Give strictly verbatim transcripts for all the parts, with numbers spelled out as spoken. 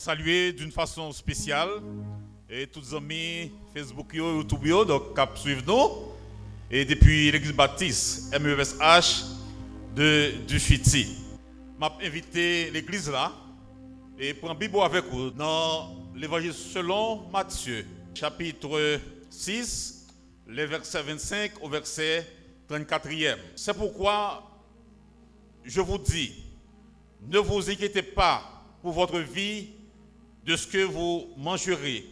Salye d'une façon spéciale e tout zanmi Facebook yo, YouTube yo, donk k ap swiv nou e depi Legliz Batis M E F S H de Dufiti. M ap envite legliz la e pran Bib ou avèk ou nan Levanjil selon Matye, chapit sis, les versets vingt-cinq au verset trente-quatrième. C'est pourquoi je vous dis, ne vous inquiétez pas pour votre vie, de ce que vous mangerez,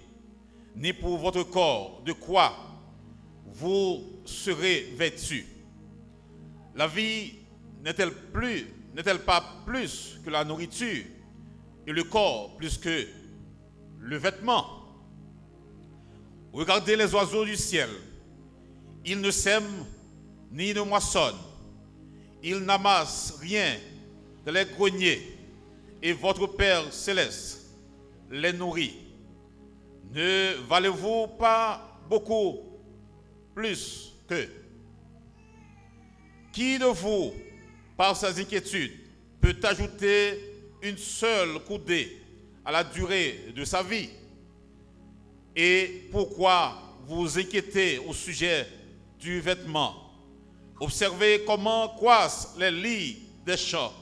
ni pour votre corps, de quoi vous serez vêtu. La vie n'est-elle plus, n'est-elle pas plus que la nourriture, et le corps plus que le vêtement? Regardez les oiseaux du ciel. Ils ne sèment ni ne moissonnent. Ils n'amassent rien dans les greniers, et votre Père céleste les nourrit. Ne valez-vous pas beaucoup plus qu'eux? Qui de vous, par ses inquiétudes, peut ajouter une seule coudée à la durée de sa vie? Et pourquoi vous inquiéter au sujet du vêtement? Observez comment croissent les lys des champs.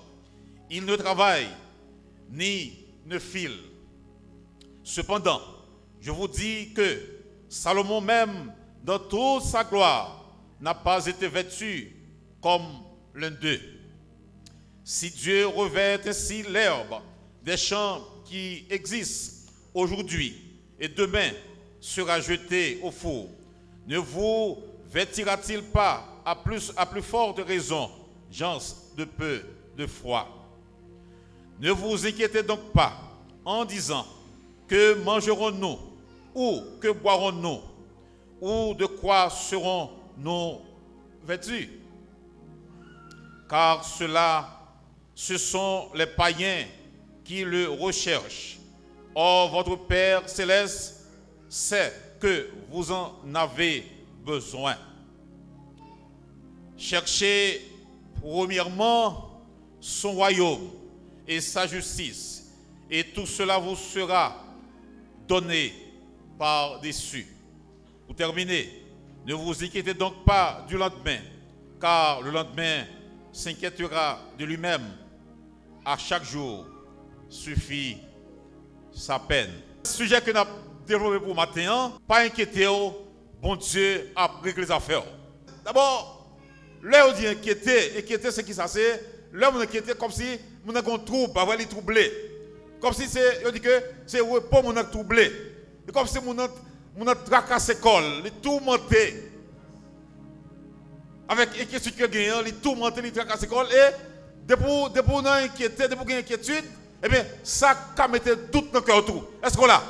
Ils ne travaillent ni ne filent. Cependant, je vous dis que Salomon même, dans toute sa gloire, n'a pas été vêtu comme l'un d'eux. Si Dieu revêt ainsi l'herbe des champs qui existe aujourd'hui et demain sera jeté au four, ne vous vêtira-t-il pas à plus, à plus forte raison, gens de peu de foi? Ne vous inquiétez donc pas en disant, que mangerons-nous, ou que boirons-nous, ou de quoi serons-nous vêtus? Car cela, ce sont les païens qui le recherchent. Or, votre Père céleste sait que vous en avez besoin. Cherchez premièrement son royaume et sa justice, et tout cela vous sera donné par-dessus. Pour terminer, ne vous inquiétez donc pas du lendemain, car le lendemain s'inquiétera de lui-même. À chaque jour suffit sa peine. Sijè ke n ap devlope pou maten an, pa enkyete w, Bondye ap regle zafè w. Dabò, lè yo di enkyete, enkyete se kisa? Se lè moun enkyete kòmsi moun nan gen yon twoub, pa vre, li twouble. Kòmsi se, yo di ke se repo moun nan k twouble. E kòmsi moun nan, moun nan trakase kò l, li toumante. Avèk enkyetid ke l genyen an, li toumante, li trakase kò l. E depi w, depi w nan enkyete, depi w gen enkyetid, ebyen, sa ka mete dout nan kè w tou. Èske w la?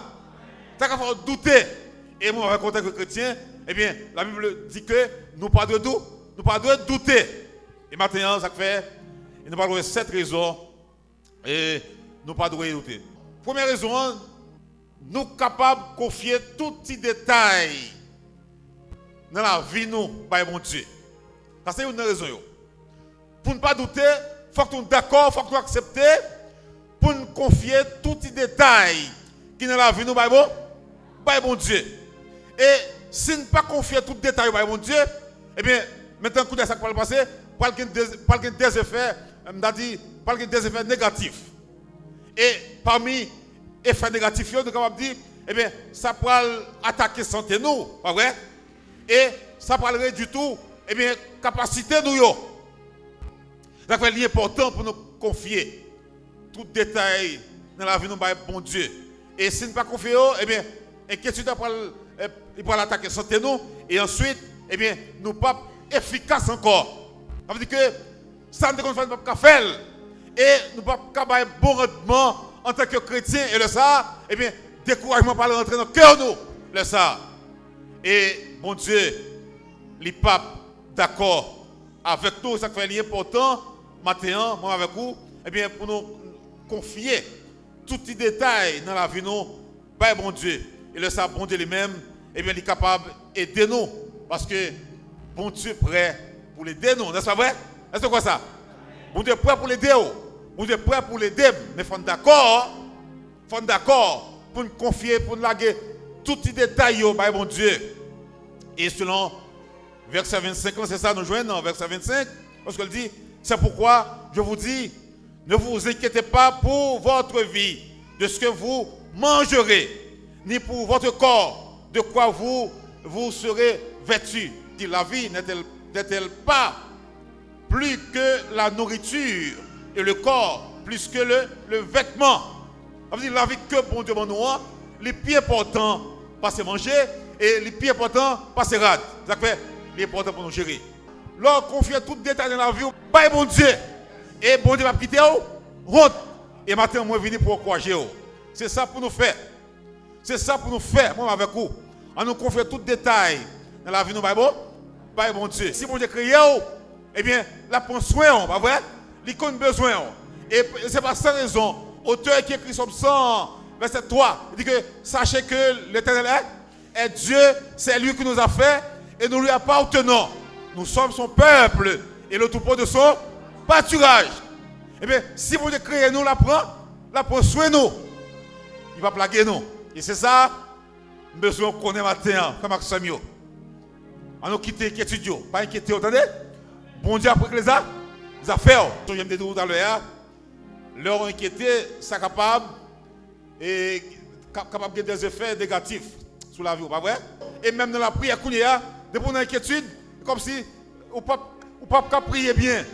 Sa ka fè w doute. E mwen, avèk w antanke kretyen, ebyen, Labib di ke nou pa dwe dou-, nou pa dwe doute. E maten an, sa k fè, e nou pral wè sèt rezon e nou pa dwe doute. Premye rezon an, nou kapab konfye tout ti detay nan lavi nou bay Bondye. Sa se youn nan rezon yo. Pou n pa doute, fòk nou dakò, fòk nou aksepte pou n konfye tout ti detay ki nan lavi nou bay Bon-, bay Bondye. E si n pa konfye tout detay yo bay Bondye, ebyen, mentnan kounye a sa k pral pase, pral gen de, pral gen de efè, m ta di, pral gen de efè negatif. E pami efè negatif yo, nou kapab di, ebyen, sa pral atake sante nou, pa vre? E sa pral redui tou, ebyen, kapasite nou yo. Sa fè li enpòtan pou nou konfye tout detay nan lavi nou bay Bondye. E si n pa konfye yo, ebyen, enkyetid la pral, eh, li pral atake sante nou. E answit, ebyen, nou p ap efikas ankò. Sa vle di ke sa n te konn fè, nou p ap ka fè l. E nou p ap ka bay bon randman antanke kretyen. E lè sa a, ebyen, dekourajman pral rantre nan kè nou. Lè sa a. E Bondye, li p ap dakò avèk nou. Sa k fè li enpòtan, maten an, mwen avèk ou, ebyen, pou nou konfye tout ti detay nan lavi nou bay Bondye. E lè sa a, Bondye li menm, ebyen, li kapab ede nou. Paske Bondye prè pou l ede nou. Nèspa vrè? Èske w kwè sa? Bondye prè pou l ede w. Bondye prè pou l ede m. Men fò n dakò Fò n dakò pou n konfye, pou n lage tout ti detay yo bay Bondye. E selon vèsè vennsenk lan, se sa nou jwenn nan vèsè vennsenk, lòske l di, c'est pourquoi je vous dis, ne vous inquiétez pas pour votre vie, de ce que vous mangerez, ni pour votre corps, de quoi vous vous serez vêtu. Dit, la vie n'est-elle, n'est-elle pas plus que la nourriture, et le corps plus que le, le vêtement. Sa vle di lavi ke Bondye ban nou an, li pi enpòtan pase manje, e li pi enpòtan pase rad. Sa k fè li enpòtan pou nou jere. Lè w konfye tout detay nan lavi w bay Bondye, e Bondye p ap kite w wont. E maten an, mwen vini pou ankouraje w. Se sa pou nou fè. Se sa pou nou fè, mwen menm avèk ou. Ann nou konfye tout detay nan lavi nou bay Bon, bay Bondye. Si Bondye kreye w, ebyen, l ap pran swen w, pa vre? Li konn bezwen w. E p-, se pa san rezon, otè ki ekri Sòm san, vèsè twa, li di ke, sachez que l'Éternel est, est Dieu, c'est lui qui nous a fait, et nous lui appartenons. Nous sommes son peuple et le troupeau de son pâturage. Ebyen, si Bondye kreye nou, l ap pran, l ap pran swen nou. Li p ap lage nou. E se sa, m bezwen w konnen maten an, frè m ak sè m yo. Ann nou kite enkyetid yo. Pa enkyete w, tande? Bondye ap regle za-, zafè w. Sonje m te di w talè a, lè w enkyete, sa kapab e ka-, kapab gen de efè negatif sou lavi w, pa vre? E menm nan lapriyè kounye a, depi w nan enkyetid, e kòmsi ou p ap, ou p ap ka priye byen.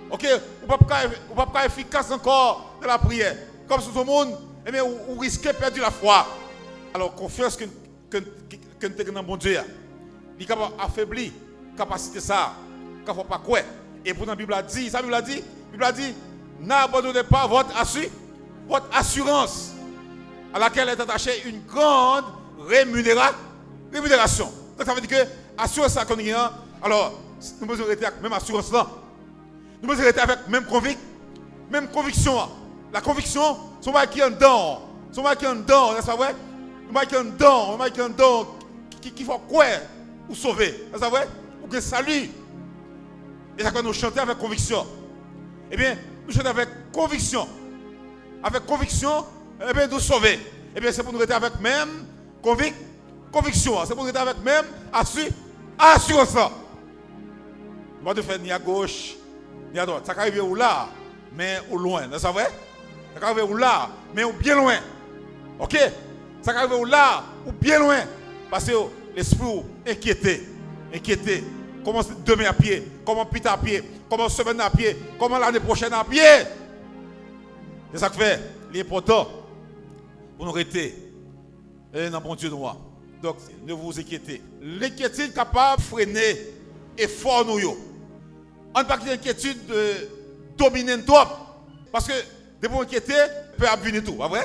Oke? Ou p ap ka, ou p ap ka efikas ankò nan lapriyè. Kòmsi w se yon moun, ebyen, ou, ou riske pèdi lafwa. Alò, konfyans ke ke, ke, ke n te gen nan Bondye a, li kapab afebli kapasite sa a, ka fè w pa kwè. E poutan Bib la di, sa Bib la di? Bib la di, n'abandonnez pas votre assu-, votre assurance, à laquelle est attachée une grande rémunéra-, rémunération. Donk, sa vle di ke asirans sa ke nou gen an, alò, nou bezwen rete ak menm asirans lan. Nou bezwen rete avèk menm konvik-, menm konviksyon an. La konviksyon, se yon bagay ki anndan w. Se yon bagay ki anndan w, nèspa vre? Yon bagay ki anndan w, yon bagay ki anndan w, ki, ki, ki fè w kwè ou sove. Nèspa vre? Ou gen sali. E sa k fè nou chante avèk konviksyon. Ebyen, nou chante avèk konviksyon. Avèk konviksyon, ebyen, nou sove. Ebyen, se pou nou rete avèk menm konvik-, konviksyon an. Se pou nou rete avèk menm asi-, asirans lan. Nou pa dwe fè ni agoch, ni adwat. Sa ka rive ou la, men ou lwen. Nèspa vre? Sa ka rive ou la, men ou byen lwen. Oke? Sa ka rive ou la, ou byen lwen. Paske lespri w enkyete. Enkyete. Kòman demen ap ye? Kòman pita ap ye? Kòman semèn nan ap ye? Kòman lane pwochèn ap ye? Se sa k fè li enpòtan pou nou rete e nan Bondye nou an. Donk, ne vous inquiétez. Lenkyetid kapab frene efò nou yo. Ann pa kite enkyetid, e, domine n twòp. Paske, depi w enkyete, pè ap vini tou, pa vre?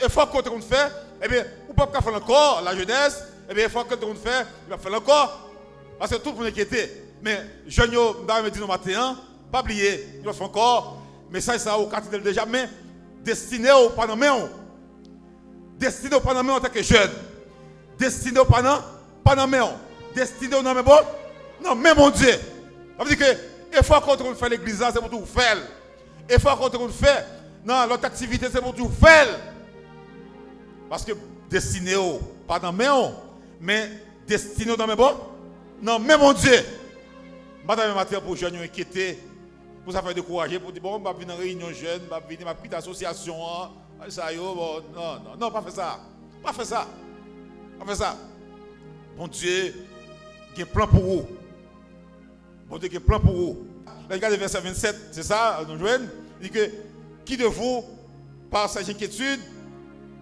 Efò ke w te konn fè, ebyen, ou p ap ka fè l ankò, lajenès, ebyen, efò ke w te konn fè, ou p ap fè l ankò. Paske tout moun enkyete. Men, jèn yo, m ta renmen di nou maten an, pa bliye, yon lòt fwa ankò, mesaj sa a, ou ka tande l deja, men destine w pa nan men w. Destine w pa nan men w antanke jèn. Destine w pa nan, pa nan men w. Destine w nan men Bon, nan men Bondye. Sa vle di ke efò ke w te konn fè legliz la, se pou tou w fè l. Efò ke w te konn fè nan lòt aktivite, se pou tou w fè l. Paske destine w pa nan men w, men destine w nan men Bon, nan men Bondye. M pa ta renmen maten an pou jèn yo enkyete, pou sa fè dekouraje, pou di, bon, m p ap vin nan reyinyon jèn, m p ap vini, m ap kite asosyasyon an, sa yo, bon, non, non, non, pa fè sa. Pa fè sa. Pa fè sa. Bondye gen plan pou ou. Bondye gen plan pou ou. Lè n gade vèsè vennsèt, se sa, nou jwenn, li di ke, qui de vous, par ses inquiétudes,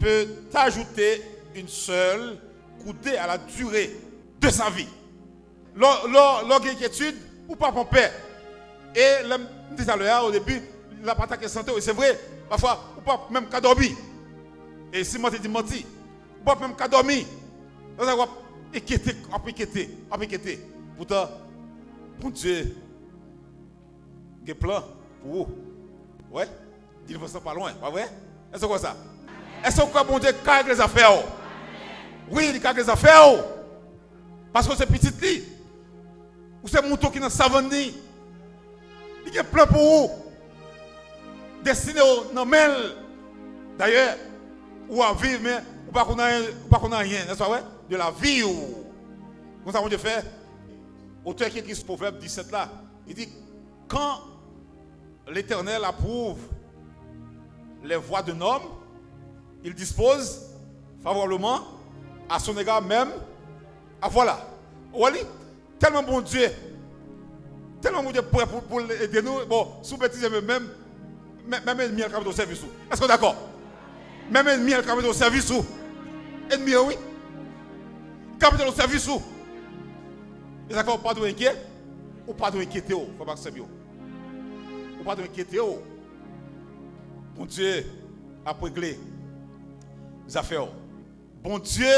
peut ajouter une seule coudée à la durée de sa vie? Lè, lè, lè w gen enkyetid, ou p ap anpè. E lè m di talè a, o debi, l ap atake sante w. E se vre, pafwa, ou p ap menm ka dòmi. E si m manti, di m manti. Ou p ap menm ka dòmi. Lè sa w ap enkyete, w ap enkyete, w ap enkyete. Poutan, Bondye gen plan pou ou. Wè? Delivrans lan pa lwen, pa vre? Èske w kwè sa? Èske w kwè Bondye ka regle zafè w? Wi, li ka regle zafè w. Paske w se pitit li. Ou se mouton ki nan savann li. Li gen plan pou ou. Destine w nan men l. Dayè, Ou ap viv, men ou pa konn anyen, ou pa konn anyen, nèspa, wè? De lavi ou. Konsa Bondye fè. Otè ki ekri Pwovèb disèt la, li di, quand l'Éternel approuve les voies d'un homme, il dispose favorablement à son égard même. Ah, voilà. Ou wè li? Tèlman Bondye, tèlman Bondye prè pou, pou l ede nou. Bon, si w betize menm, menm, menm, menm ènmi an ka mete w sèvis ou. Èske w dakò? Menm ènmi an ka mete w sèvis ou. Ènmi an, wi. Ka mete w sèvis ou. E sa fè w pa dwe enkyete. Ou pa dwe enkyete w, frè m ak sè m yo. Ou pa dwe enkyete w. Bondye ap regle zafè w. Bondye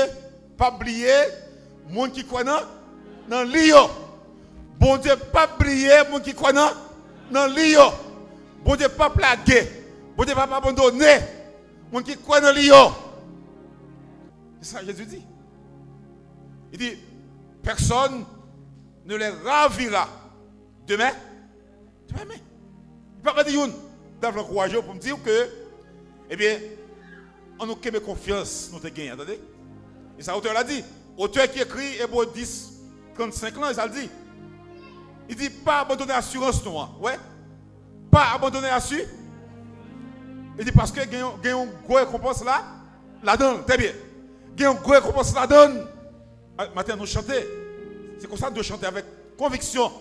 p ap bliye moun ki kwè nan, nan li yo. Bondye p ap bliye moun ki kwè nan, nan li yo. Bondye p ap lage. Bondye p ap abandone moun ki kwè nan li yo. Se sa Jezi di. Li di, personne ne les ravira de mes, de mes mains. Li pa ka di youn. M ta vle ankouraje w pou m di w ke, ebyen, ann nou kenbe konfyans nou te genyen an, tande. E sa otè la di. Otè ki ekri Ebre dis, trannsenk lan, e sa l di. Li di, pa abandone asirans nou an. Wè? Pa abandone asi-, li di, paske gen yon, gen yon gwo rekonpans la, ladan l. Trè byen. Gen yon gwo rekonpans ladan l. A, maten an nou chante. Se konsa nou dwe chante avèk konviksyon.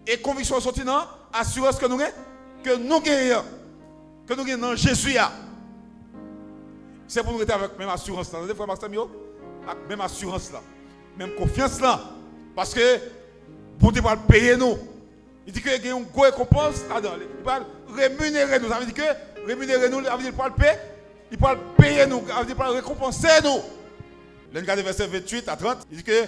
E konviksyon an soti nan asirans ke nou gen, ke nou genyen an, ke nou gen nan Jezi a. Se pou nou rete avèk menm asirans lan. Tande, frè m ak sè m yo, ak menm asirans lan, menm konfyans lan. Paske Bondye pral peye nou. Li di ke gen yon gwo rekonpans ladan. Li pral reminere nou. Sa vle di ke reminere nou, sa vle di li pral pe-, li pral peye nou, sa vle di li pral rekonpanse nou. Lè n gade vèsè venntuit a trant, li di ke,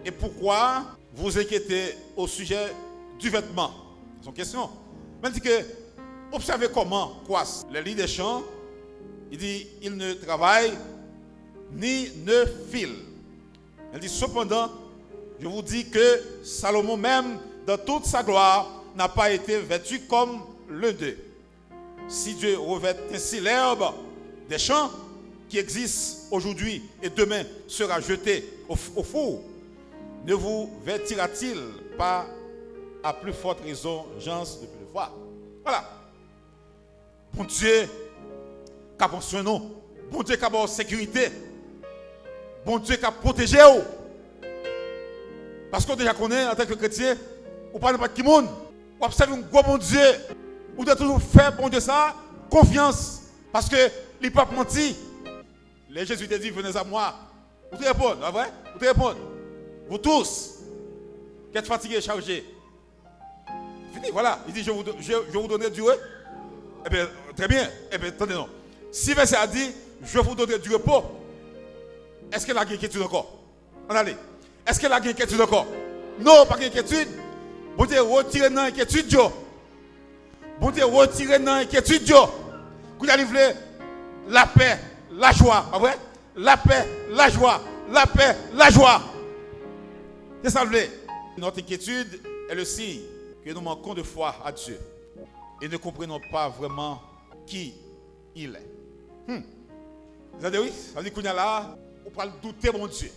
et pourquoi vous inquiétez au sujet du vêtement? Se yon kesyon. Men li di ke, obsève kòman croissent les lys des champs, li di, ils ne travaillent ni ne filent. Elle dit, cependant, je vous dis que Salomon même, dans toute sa gloire, n'a pas été vêtu comme l'un d'eux. Si Dieu revêt ainsi l'herbe des champs, qui existe aujourd'hui et demain sera jeté au, au four, ne vous vêtira-t-il pas à plus forte raison, gens de peu de foi? Voilà. Bondye ka pran swen nou. Bondye ka ba w sekirite. Bondye ka pwoteje w. Paske w deja konnen, antanke kretyen, ou pa nenpòt ki moun. W ap sèvi yon gwo Bondye. Ou dwe toujou fè Bondye sa a konfyans. Paske li p ap manti. Lè Jezi te di, venez à moi. Ou te reponn, pa vre? Ou te reponn. Vous tous, qui êtes fatigués et chargés. Fini, voilà. Il dit, je vous, do- je, je vous donnerai du re-, eh bien, très bien. Eh bien, tande non. Si vèsè a di, je vous donnerai du repos, èske la gen enkyetid ankò? Ann ale. Èske la gen enkyetid ankò? Non, pa gen enkyetid. Bondye retire nan enkyetid yo. Bondye retire nan enkyetid yo. Kounye a li vle lapè, lajwa, pa vre? Lapè, lajwa, lapè, lajwa. Se sa l vle. Notre inquiétude est le signe que nous manquons de foi à Dieu et ne comprenons pas vraiment qui il est. Hmm. Tande wi, sa vle di kounye a la, ou pral doute Bondye.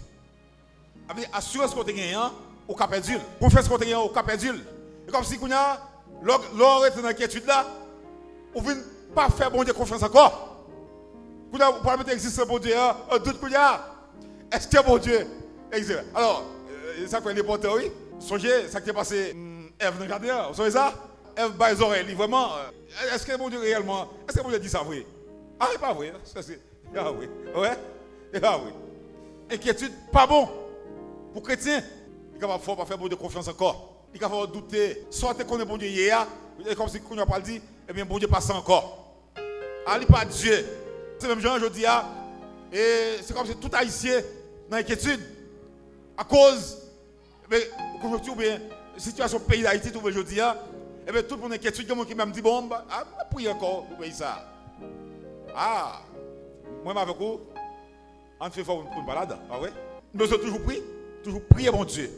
Sa vle di asirans ke w te genyen an, ou ka pèdi l. Konfyans ke w te genyen an, ou ka pèdi l. E kòmsi kounye a, lè w, lè w rete nan enkyetid la, ou vin pa fè Bondye konfyans ankò. Kounye a, ou pral mete egzistans Bondye an an dout kounye a. Èske Bondye egziste? Alò, e, sa k fè li enpòtan, wi. Sonje sa k te pase, mm, Èv nan jaden an. Ou sonje sa? Èv bay zòrèy li vrèman. E, èske Bondye reyèlman, èske Bondye di sa vre? A, e pa vre. Èske, e pa vre. Wè? E pa vre. Enkyetid pa bon pou kretyen. Li kapab fè w pa fè Bondye konfyans ankò. Li ka fè w doute sa w te konnen Bondye ye a. E kòmsi kounye a w pral di, ebyen, Bondye pa sa ankò. A, li pa Dye. Se menm jan jodi a, e se kòmsi tout Ayisyen nan enkyetid. Akoz, ebyen, konjonkti oubyen sitiyasyon peyi Dayiti twouve jodi a, ebyen, tout moun enkyetid, gen moun ki menm di, bon, m pa, a, m pa priye ankò pou peyi sa a. A, mwen menm avèk ou, ann fè efò pou n pa ladan, pa vre? Nou bezwen toujou pri-, toujou priye Bondye.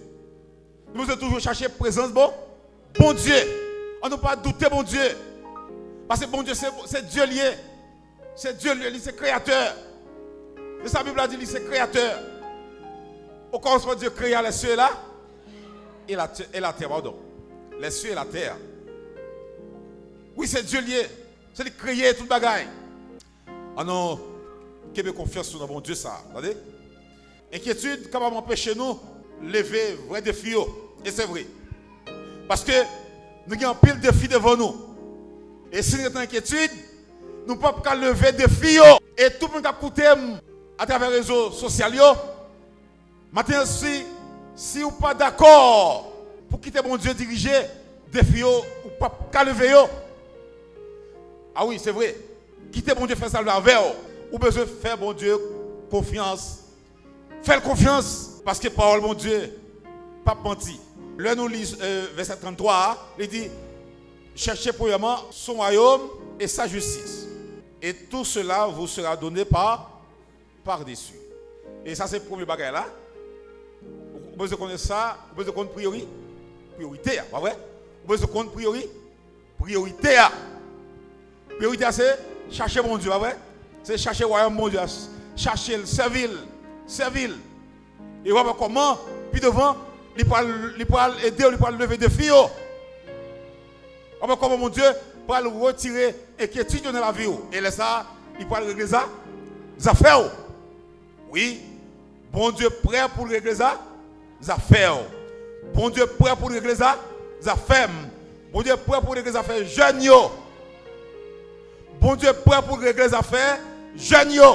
Nou bezwen toujou chache prezans Bon-, Bondye. Ann nou pa doute Bondye. Paske Bondye se, se Dye l ye. Se Dye li ye, li se kreyatè. Se sa Bib la di, li se kreyatè. Au commencement, Dieu créa les cieux et la, et la, et la terre, pardon. Les cieux et la terre. Wi, se Dye li ye. Se li ki kreye tout bagay. Ann nou kenbe konfyans nou nan Bondye sa a. Tande. Enkyetid kapab anpeche nou leve vrè defi yo. E se vre. Paske nou gen anpil defi devan nou. E si nou ret nan enkyetid, nou p ap ka leve defi yo. E tout moun k ap koute m atravè rezo sosyal yo, maten an, si, si w pa dakò pou kite Bondye dirije, defi yo, ou p ap ka leve yo. A wi, se vre. Kite Bondye fè sa l vle avè w. Ou bezwen fè Bondye konfyans. Fè l konfyans, paske pawòl Bondye p ap manti. Lè nou li, euh, vèsè tranntwa a, li di, cherchez premièrement son royaume et sa justice, et tout cela vous sera donné par, par-dessus. E sa se premye bagay la. Ou bezwen konnen sa, ou bezwen konn priyori, priyorite a, pa vre? Ou bezwen konn priyori, priyorite a. Priyorite a se chache Bondye, pa vre? Se chache wayòm Bondye a, chache l, sèvi l, sèvi l. E w ap wè kòman, pi devan, li pral, li pral ede w, li pral leve defi yo. W ap wè kòman Bondye pral retire enkyetid yo nan lavi w. E lè sa a, li pral regle za, zafè w. Wi, Bondye prè pou l regle za, zafè w. Bondye prè pou l regle za, zafè m. Bondye prè pou l regle zafè jèn yo. Bondye prè pou l regle zafè jèn yo.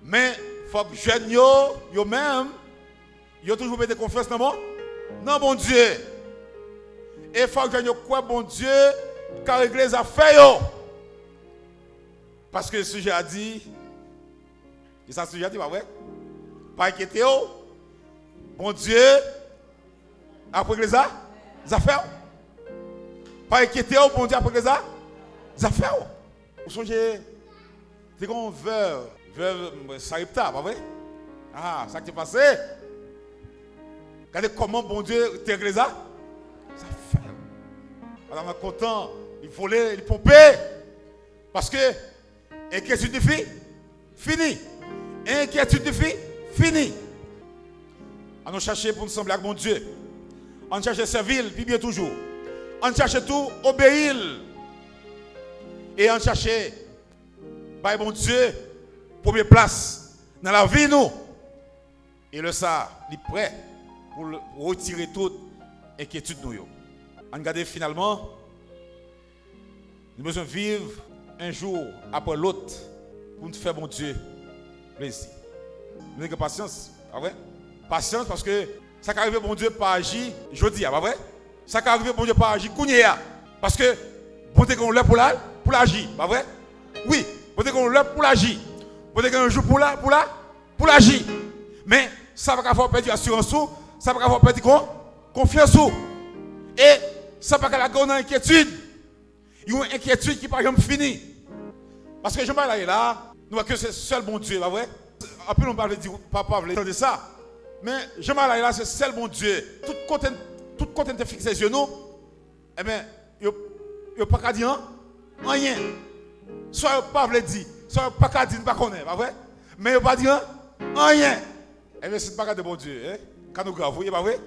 Men, fòk jèn yo, yo menm, yo toujou mete konfyans nan Bon-, nan Bondye. E fòk jèn yo kwè Bondye ka regle zafè yo. Paske sijè a di, e sa sijè a di, pa vre? Pa enkyete w, Bondye ap regle za, zafè w. Pa enkyete w, Bondye ap regle za, zafè w. Ou sonje, te gen yon vèv, vèv, m, Sarepta, pa vre? Ah, sa k te pase? Gade kòman Bondye te regle za, zafè l. Madanm nan kontan, li vole, li ponpe. Paske enkyetid li fi, fini. Enkyetid li fi, fini. Ann nou chache pou n sanble ak Bondye. Ann chache sèvi l pi byen toujou. Ann chache tou obeyi l. E ann chache bay Bondye premye plas nan lavi nou. E lè sa a, li prè pou l retire tout enkyetid nou yo. Ann gade finalman, nou bezwen viv un jour après l'autre pou n fè Bondye plezi. Nou gen pasyans, pa vre? Pasyans, paske sa ka rive Bondye pa aji jodi a, pa vre? Sa ka rive Bondye pa aji kounye a. Paske Bondye gen yon lè pou l, pou l aji, pa vre? Wi, Bondye gen yon lè pou l aji. Bondye gen yon jou pou l, pou l, pou l aji. Men, sa pa ka fè w pèdi asirans ou, sa pa ka fè w pèdi kon, konfyans ou. E sa pa ka lage w nan enkyetid. Yon enkyetid ki pa janm fini. Paske jan bagay la ye la, nou wè ke se sèl Bondye, pa vre? Anpil moun pa vle di, pa, pa vle tande sa. Men jan bagay la ye la, se sèl Bondye. Tout kote, tout kote n te fikse zye nou, ebyen, yo, yo pa ka di an, anyen. Swa yo pa vle di, swa yo pa ka di, n pa konnen, pa vre? Men yo pa di an, anyen. Ebyen, si n pa gade Bondye, en, ka nou grav, wi, e pa vre?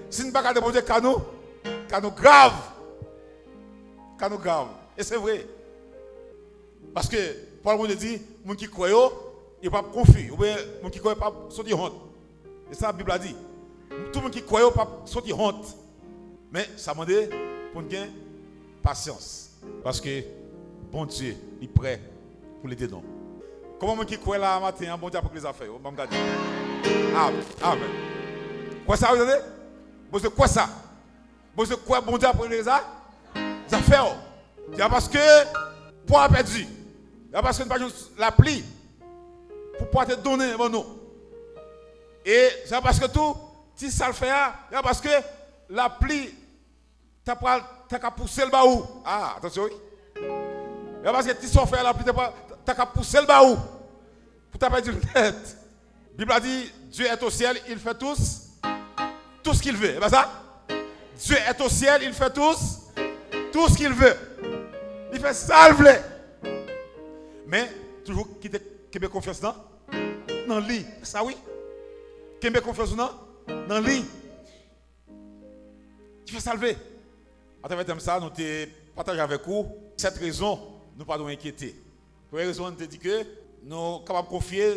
Si n pa gade Bondye, ka nou, ka nou grav. Ka nou grav. E se vre. Paske, pawòl Bondye di, moun ki kwè yo, yo p ap konfi. Oubyen, moun ki kwè yo p ap soti wont. E sa Bib la di. Tout moun ki kwè yo p ap soti wont. Men, sa mande pou n gen pasyans. Paske Bondye, li prè pou l ede nou. Konbyen moun ki kwè la maten an, Bondye ap regle zafè yo? Ban m gade. Am-, amèn. Kwè sa, wi, tande? Bondye kwè sa. Bondye kwè Bondye ap regle za-, zafè w. Se pa paske pwa a pèdi. Se pa paske n pa jwenn lapli pou pwa te donnen ban nou. E se pa paske tou, ti sa l fè a, se pa paske lapli ta pral, ta ka pouse l ba ou. Ah, atansyon, wi. E pa paske ti sa w fè a, lapli ta pral, ta ka pouse l ba ou. Pou ta pèdi l nèt. Bib la di, Dieu est au ciel, il fait tout, tout ce qu'il veut. E pa sa? Dieu est au ciel, il fait tout, tout ce qu'il veut. Li, Fè sa l vle. Men, toujou kite, kenbe konfyans nan, nan li. Sa wi. Kenbe konfyans ou nan, nan li. Ki fè sa l vle. Atravè tèm sa, nou te pataje avèk ou sèt rezon nou pa dwe enkyete. Premye rezon, nou te di ke nou kapab konfye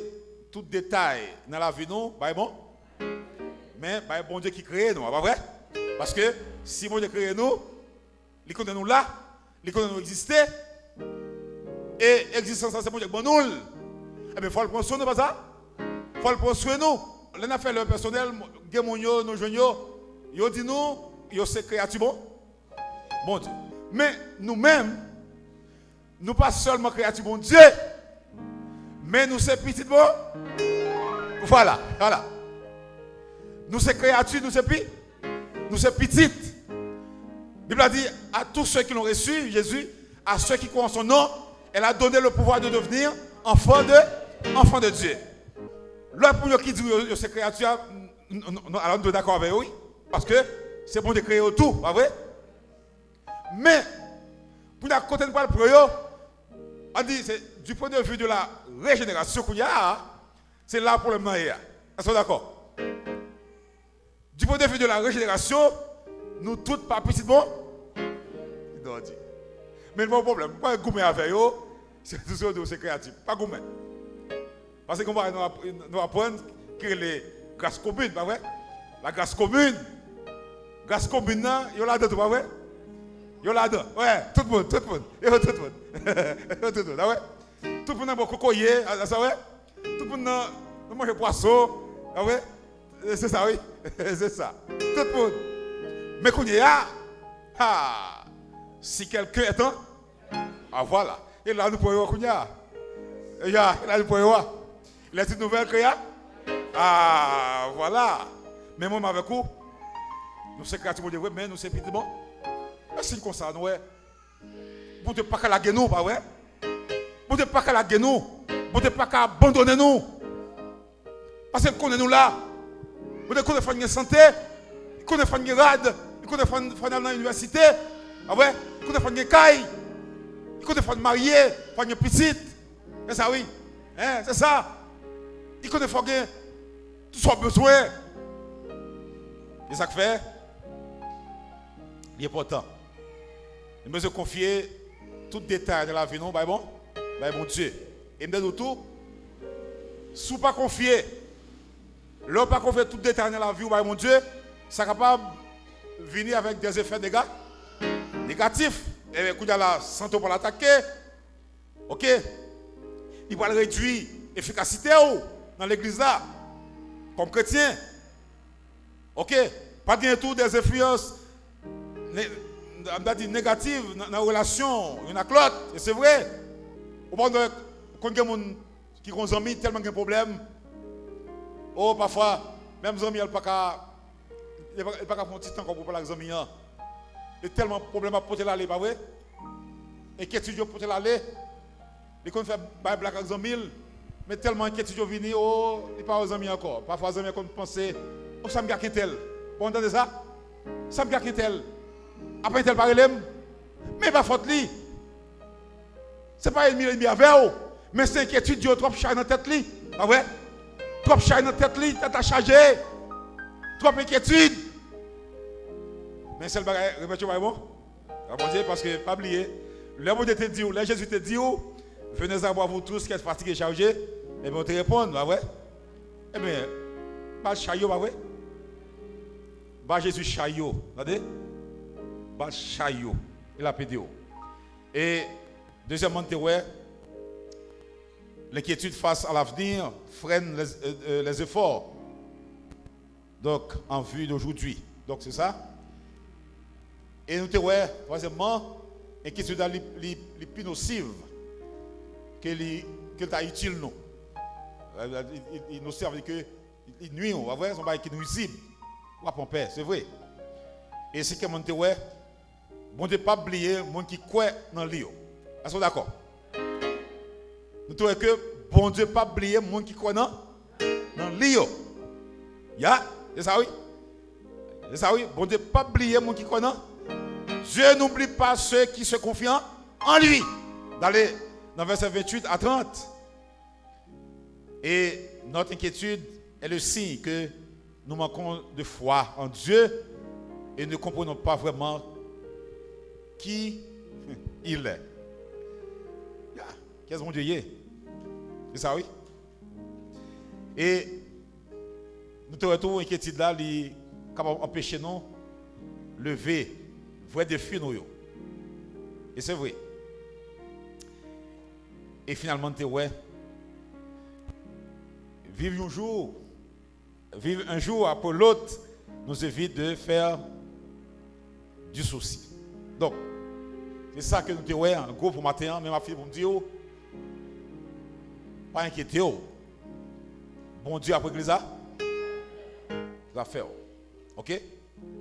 tout detay nan lavi nou bay bon, men bay Bondye ki kreye nou, a pa vre? Paske si Bondye kreye nou, li konnen nou la, li konnen nou egziste, e egzistans la se Bondye k ban nou l. Ebyen, fò l pran swen nou, pa sa? Fò l pran swen nou. Lè n ap fè lè pèsonèl, gen moun yo, nou jwenn yo, yo di nou, yo se kreyati bon, Bondye. Men, nou menm, nou pa sèlman kreyati Bondye, men nou se pitit bon. Vwala, vwala. Nou se kreyati, nou se pi, nou se pitit. Bib la di, à tous ceux qui l'ont reçu, Jésus, à ceux qui croient en son nom, elle a donné le pouvoir de devenir enfants de, enfants de Dieu. Lòt moun yo ki di yo, yo se kreyati a, n-, n-, n-, alò nou dwe dakò avè yo, wi. Paske se Bondye kreye yo tou, pa vre? Men, pou n a kote n pral pran yo, an di, se du point de vue de la régénération kounye a, se la pwoblèm nan ye a. Èske w dakò? Du point de vue de la régénération, nou tout pa pitit bon? Non, di. Men pa yon pwoblèm. Mwen pa goumen avè yo. Se tout se yo di w se kreyati. Pa goumen. Paske gen yon bagay nou ap-, nou aprann ki rele gras komin, pa vre? La gras komin. Gras komin nan, yo ladan tou, pa vre? Yo ladan. Wè, tout moun, tout moun. Yo tout moun. Yo tout moun, pa vre? Tout moun nan bò kokoye, a, a sa, wè? Tout moun nan, nan manje pwason, pa vre? E se sa, wi. Se sa. Tout moun. Men kounye a, ha, si quelqu'un est en, ah, vwala. E la nou pran yo kounye a. Ya, e la nou pran yo a. Il est une nouvelle créa-, ah, vwala. Men mwen avèk ou, nou se kreyati Bondye vre, men nou se pitit bon. Men si n konsa, nou wè, Bondye pa ka lage nou, pa vre? Bondye pa ka lage nou. Bondye pa ka abandone nou. Paske l konnen nou la. Bondye konnen fò n gen sante. Li konnen fò n gen rad. Li konnen fò n, fò n al nan inivèsite. Pa vre? Li konnen fò n gen kay. Li konnen fò n marye. Fò n gen pitit. Se sa, wi. Hein, se sa. Li konnen fò w gen tout sa w bezwen. E sa k fè, li enpòtan. Nou bezwen konfye tout detay nan lavi nou bay bon, bay Bondye. E m te di w tou, si w pa konfye, lè w pa konfye tout detay nan lavi w bay Bondye, sa kapab vini avèk dèzefè nega-, negatif. E kounye a la, sante w pral atake. Oke? Li pral redui efikasite w nan legliz la, kòm kretyen. Oke? Pral gen tou dèzenfliyans ne-, m ta di negatif nan, nan relasyon youn ak lòt. E se vre. Ou pa konn, konn gen moun ki gon zanmi tèlman gen pwoblèm. O, pafwa, menm zanmi an, l pa ka, li pa, li pa ka pran ti tan ankò pou pale ak zanmi an. E tèlman pwoblèm ap pote l ale, pa vre? Enkyetid yo pote l ale. Li konn fè bay blag ak zanmi l, men tèlman enkyetid yo vini, o, li pa wè zanmi an ankò. Pafwa zanmi an konn panse, o, sa m gen ak entèl? Bon, w tande sa? Sa m gen ak entèl? Apa entèl pa rele m? Men e pa fòt li. Se pa ènmi l ènmi avè w, men se enkyetid yo twòp chay nan tèt li. Pa vre? Twòp chay nan tèt li, tèt la chaje. Twòp enkyetid. Men sèl bagay, repèt yo bay bon. A Bondye, paske pa bliye, lè Bondye te di w, lè Jezi te di w, venez à moi, vous tous qui êtes fatigués et chargés, ebyen, ou te reponn, pa vre? Ebyen, ba l chay yo, pa vre? Ba Jezi chay yo, tande? Ba l chay yo, e l ap ede w. E dezyèmman, n te wè, l'inquiétude face à l'avenir freine les, euh, euh, les efforts. Donc, en vue d'aujourd'hui. Donc, c'est ça. E nou te wè, twazyèmman, enkyetid la, li, li, li pi nosiv ke li, ke l ta itil nou. Li, li, li nosiv, sa vle di ke li, li nwi w, pa vre? Se yon bagay ki nwizib. W ap anpè, se vre. E senkyèmman, nou te wè, Bondye p ap bliye moun ki kwè nan li yo. Èske w dakò? Nou te wè ke Bondye p ap bliye moun ki kwè nan, nan li yo. Ya, se sa wi. Se sa wi, Bondye p ap bliye moun ki kwè nan. Dieu n'oublie pas ceux qui se confient en, en lui. D'aller dans verset vingt-huit à trente. Et notre inquiétude est le signe que nous manquons de foi en Dieu et ne comprenons pas vraiment qui il est. Ya, kiyès Bondye ye? Se sa, wi. E nou te wè tou, enkyetid la, li kapab anpeche nou leve vrè defi nou yo. E se vre. E finalman, nou te wè, vivre un jour, vivre un jour après l'autre nous évite de faire du souci. Donk, se sa ke nou te wè an gwo pou maten an, men m ap fini pou m di w, pa enkyete w. Bondye ap regle za-, zafè w. Oke?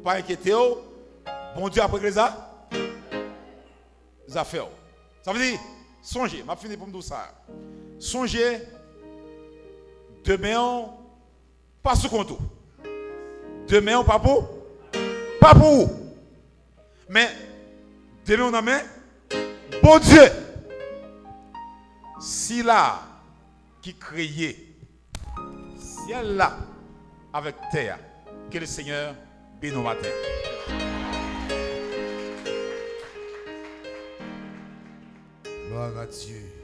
Pa enkyete w. Bondye ap regle za-, zafè w. Sa vle di, sonje, m ap fini pou m di w sa. Sonje, demen w pa sou kont ou. Demen w pa pou, pa pou ou. Men, demen w nan men Bondye. Sila ki kreye syèl la avèk tè a. Que le Seigneur bénisse matin. Gloire à Dieu.